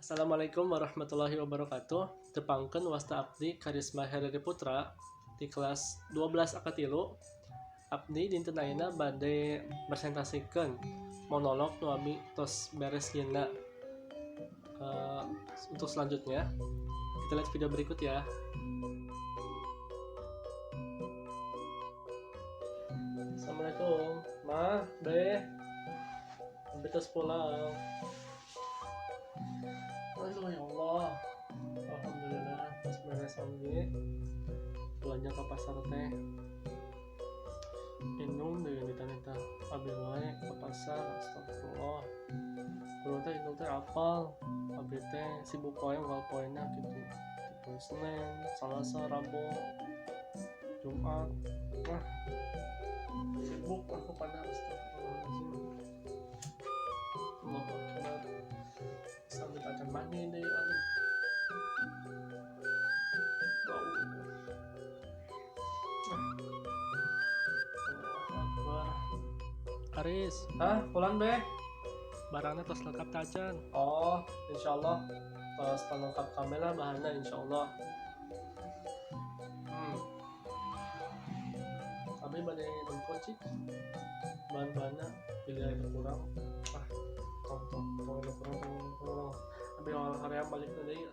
Assalamualaikum warahmatullahi wabarakatuh. Tepangkeun, wasta abdi Karisma Hereri Putra di kelas 12 A3. Abdi dinten ayeuna bade presentasikeun monolog nu abi tos beres nyieunna. Untuk selanjutnya kita lihat video berikut ya. Assalamualaikum, Ma, Be. Abi tos pulang. Aduh, ya Allah. Alhamdulillah, tos beres oge. Belanja ke pasar teh. Indung deui ditanya abi wae ke pasar, astagfirullah. Kudu teh indung teh apal, abi teh sibuk wae unggal poena gitu. Tipe Senin, Salasa, Rabu, Jumat. Wah, sibuk aku pada, astagfirullahaladzim. Allahu Akbar. Sampai acan mandi deui, aduh. Bau. Ah. Allahu Akbar. Aris, Hah, pulang, Be? Barangnya tos lengkap tacan? Oh, insyaallah. Tos lengkap kabeh lah bahanna, insyaallah. Abi bade nempo, cik. Bahan-bahanna pilih aya kurang. Ah, tong tong tong aya kurang, tong tong. Abi hoream balik deui.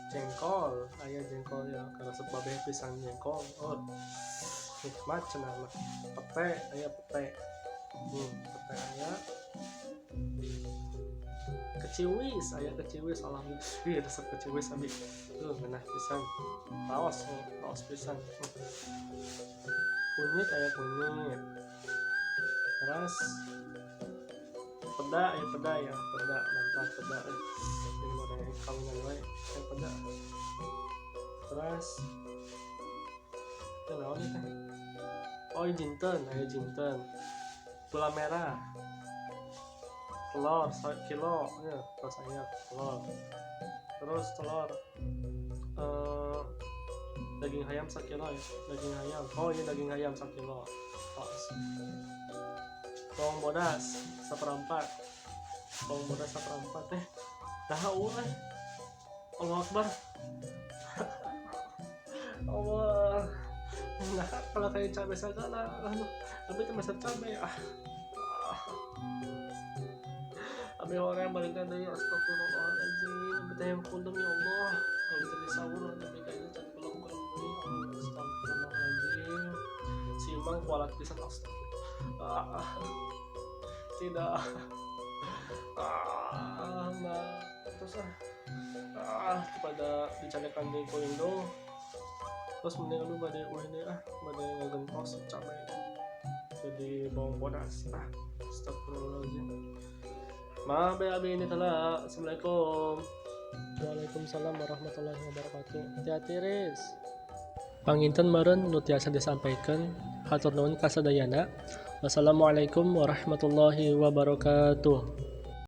Jengkol, aya jengkol ya, karesep babeh pisan jengkol. Oh. Nikmat cenah mah. Pete, aya pete. Pete aya. Keciwis, aya keciwis, alhamdulillah. Ih, resep keciwis abi. Tuh, ngeunah pisan. Raos, raos pisan. Kunyit, aya kunyit. Terus peda ya, peda ya, peda mantap, peda. Ini mau kawinan wae aya peda. Terus itu naon teh? Oh, jinten, aya jinten, gula merah, telur kilo ya, terus aya telur, terus telur, daging ayam sekilo ya, daging ayam. Oh, ini daging ayam sekilo. Tos. Bawang bodas seperempat, bawang bodas seperempat. Eh, dah eh. Allah Akbar, Allah. Nah, kalau kayak cabai segala, aduh, tapi itu masak cabai, ah. Ah. Abi orang balik deui, astagfirullahaladzim. Abi teh yang kulem, ya Allah. Abi teh sahur, tapi kayaknya can kulem-kulem deui. Allah, astagfirullahaladzim. Si Imang kualat pisan, astagfirullah. Ah, tidak. Ah, nah, terus ah. Ah, kepada dicarekan deui ku indung. Terus mending aduh bade uih deui, ah, bade ngagentos cabai. Jadi bawang bodas. Ah, astagfirullahaladzim. Maaf ya, abi ini telah. Assalamualaikum. Waalaikumsalam warahmatullahi wabarakatuh. Hati-hati, Riz. Panginten meureun nu tiasa disampaikan. Hatur nuhun kasadayana. Wassalamualaikum warahmatullahi wabarakatuh.